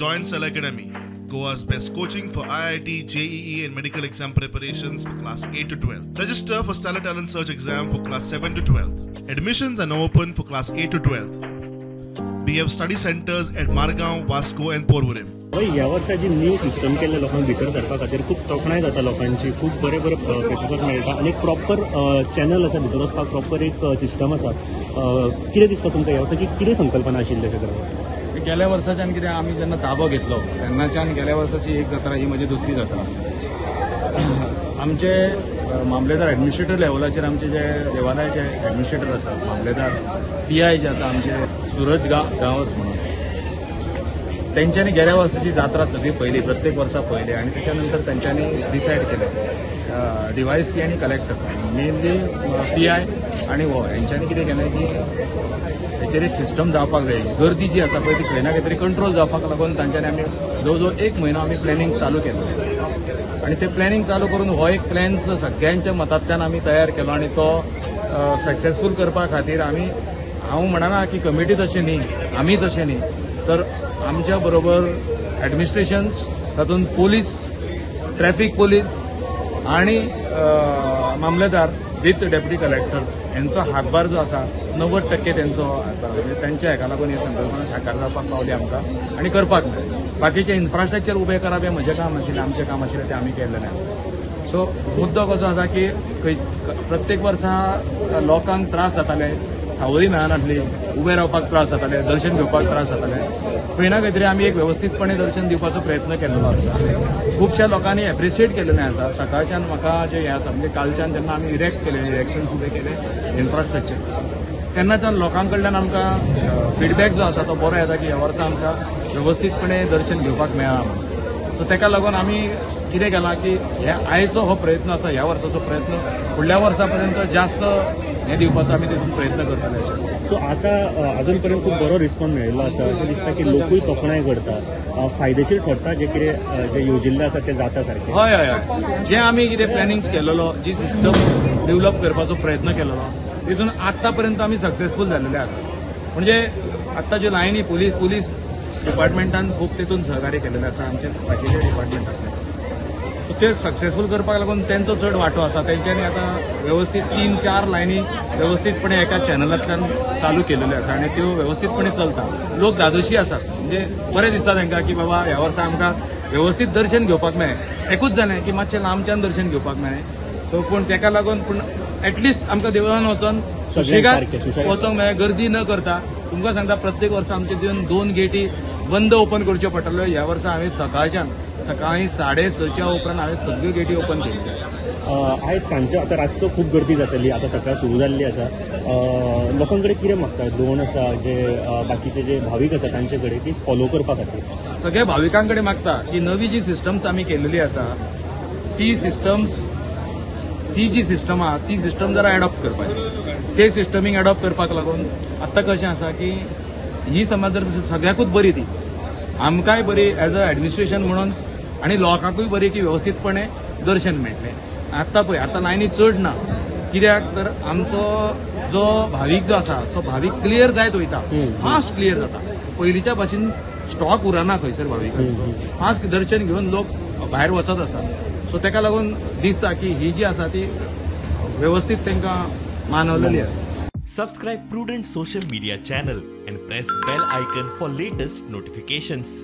Join Stellar Academy, Goa's best coaching for IIT, JEE and medical exam preparations for class 8 to 12. Register for Stellar Talent Search exam for class 7 to 12. Admissions are now open for class 8 to 12. We have study centers at Margao, Vasco and Porvorim. ह्या वर्सा जी new system केल्ले लोकांक भितर सरपा खातीर खूब तोखणाय जाता लोकांची, खूब बरे बरे प्रतिसाद मेळटा आनी एक प्रॉपर चॅनल आसा भितर वचपाक, प्रॉपर एक सिस्टम आसा. कितें दिसता तुमकां ह्या वर्सा की कितें संकल्पना आशिल्ली अशें करपाक? गेल्या वर्साच्यान कितें आमी जेन्ना ताबो घेतलो तेन्नाच्यान गेल्या वर्साची एक जात्रा ही म्हजी दुसरी जात्रा. आमचे मामलेदार एडमिनिस्ट्रेटर लेवलाचेर आमचे जे देवालयाचे एडमिनिस्ट्रेटर आसा, मामलेदार पी I जे आसा आमचे सुरज गांवस म्हणून, तेंच्यांनी गेल्या वर्साची जात्रा सगळी पळयली, प्रत्येक वर्सा पळयली आनी तेच्या नंतर तेंच्यांनी डिसायड केलें डिवायस पी आनी कलेक्टर, मेनली पी I आनी हो हेंच्यांनी कितें केलें की हेचेर एक सिस्टम जावपाक जाय. गर्दी जी आसा पळय ती खंय ना खंय तरी कंट्रोल जावपाक लागून तांच्यांनी आमी जवळ जवळ एक म्हयनो आमी प्लॅनिंग चालू केलें आनी ते प्लॅनिंग चालू करून हो एक प्लॅन सगळ्यांच्या मतांतल्यान आमी तयार केलो आनी तो सक्सेसफूल करपा खातीर आमी, हांव म्हणना की कमिटीच अशें न्ही, आमीच अशें न्ही, तर आमच्या बरोबर एडमिनिस्ट्रेशन, तातूंत पोलीस, ट्रॅफिक पोलीस आनी मामलेदार विथ डेप्युटी कलेक्टर्स हेंचो हातभार जो आसा 90% तेंचो हातभार, म्हणजे तेंच्या हेका लागून ही संकल्पना साकार जावपाक पावली आमकां आनी करपाक मेळ्ळें. बाकीचें इन्फ्रास्ट्रक्चर उबें करप हें म्हजें काम आशिल्लें, आमचें काम आशिल्लें, तें आमी केल्लें आसा. सो मुद्दो कसो आसा की खंय प्रत्येक वर्सा लोकांक त्रास जाताले, सावळी मेळनासली, उबे रावपाक त्रास जाताले, दर्शन घेवपाक त्रास जाताले. खंय ना खंय तरी आमी एक वेवस्थीतपणे दर्शन दिवपाचो प्रयत्न केल्लो आसा. खुबश्या लोकांनी एप्रिशिएट केल्लें आसा. सकाळच्यान म्हाका जें हें आसा म्हणजे कालच्यान जेन्ना आमी इरेक्ट केलें, इरेक्शन्स उबे केले इन्फ्रास्ट्रक्चर, तेन्नाच्यान लोकां कडल्यान आमकां फिडबॅक जो आसा तो बरो येता की ह्या वर्सा आमकां वेवस्थीतपणे दर्शन घेवपाक मेळ्ळां म्हणून. सो तेका लागून आमी कितें केलां की हे आयचो हो प्रयत्न आसा, ह्या वर्साचो प्रयत्न फुडल्या वर्सा पर्यंत जास्त हें दिवपाचो आमी तितून प्रयत्न करतले अशें. सो आतां अजून पर्यंत खूब बरो रिस्पॉन्स मेळिल्लो आसा, अशें दिसता की लोकूय तोखणाय करता, फायदेशीर ठरता जे कितें जे योजिल्लें आसा तें जाता सारकें. हय हय हय, जें आमी कितें प्लॅनिंग्स केलेलो, जी सिस्टम डेव्हलप करपाचो प्रयत्न केलेलो तितून आतां पर्यंत आमी सक्सेसफूल जाल्लेले आसा. म्हणजे आतां ज्यो लायनी पुलीस डिपार्टमेंटान खूब तितून सहकार्य केल्लेलें आसा, आमचे बाकीच्या डिपार्टमेंटांतले ते सक्सेसफूल करपाक लागून तेंचो चड वांटो आसा. तेंच्यांनी आतां वेवस्थीत 3-4 लायनी वेवस्थीतपणे एका चॅनलांतल्यान चालू केलेल्यो आसा आनी त्यो वेवस्थीतपणे चलता. लोक धादोशी आसात, म्हणजे बरें दिसता तांकां की बाबा ह्या वर्सा आमकां वेवस्थीत दर्शन घेवपाक मेळ्ळें. एकूच जालें की मातशें लांबच्यान दर्शन घेवपाक मेळ्ळें, सो पूण तेका लागून पूण एटलिस्ट आमकां देवळान वचोन सुशेगाद वचोंक मेळ्ळें, गर्दी न करता. तुमकां सांगता प्रत्येक वर्सा आमचे 2 गेटी बंद ओपन करच्यो पडटल्यो. ह्या वर्सा हांवें सकाळच्यान सकाळी 6:30 उपरांत हांवें सगळ्यो गेटी ओपन केल्ल्यो. आयज सांजचे आतां रातचो खूब गर्दी जातली, आतां सकाळ सुरू जाल्ली आसा. लोकां कडेन कितें मागता, दोन आसा जे बाकीचे जे भावीक आसा तांचे कडेन ती फॉलो करपा खातीर? सगळ्या भाविकां कडेन मागता की नवी जी सिस्टम्स आमी केल्लेली आसा ती सिस्टम्स, ती जी सिस्टम आहा ती सिस्टम जरा एडॉप्ट करपाची. ते सिस्टमीक एडॉप्ट करपाक लागून आतां कशें आसा की ही समज जर सगळ्याकूच बरी, ती आमकांय बरी एज अ एडमिनिस्ट्रेशन म्हणून आनी लोकांकूय बरी की वेवस्थीतपणे दर्शन मेळटलें. आतां पळय आतां लायनी चड ना, कित्याक तर आमचो जो भावीक जो आसा तो भावीक क्लियर जायत वयता, फास्ट क्लियर जाता. पयलींच्या भाशेन स्टॉक उरना खंयसर भाविकांचो, फास्ट दर्शन घेवन लोक भायर वचत आसा. सो तेका लागून दिसता की ही जी आसा ती वेवस्थीत तांकां मानवलेली आसा. Subscribe Prudent social media channel and press bell icon for latest notifications.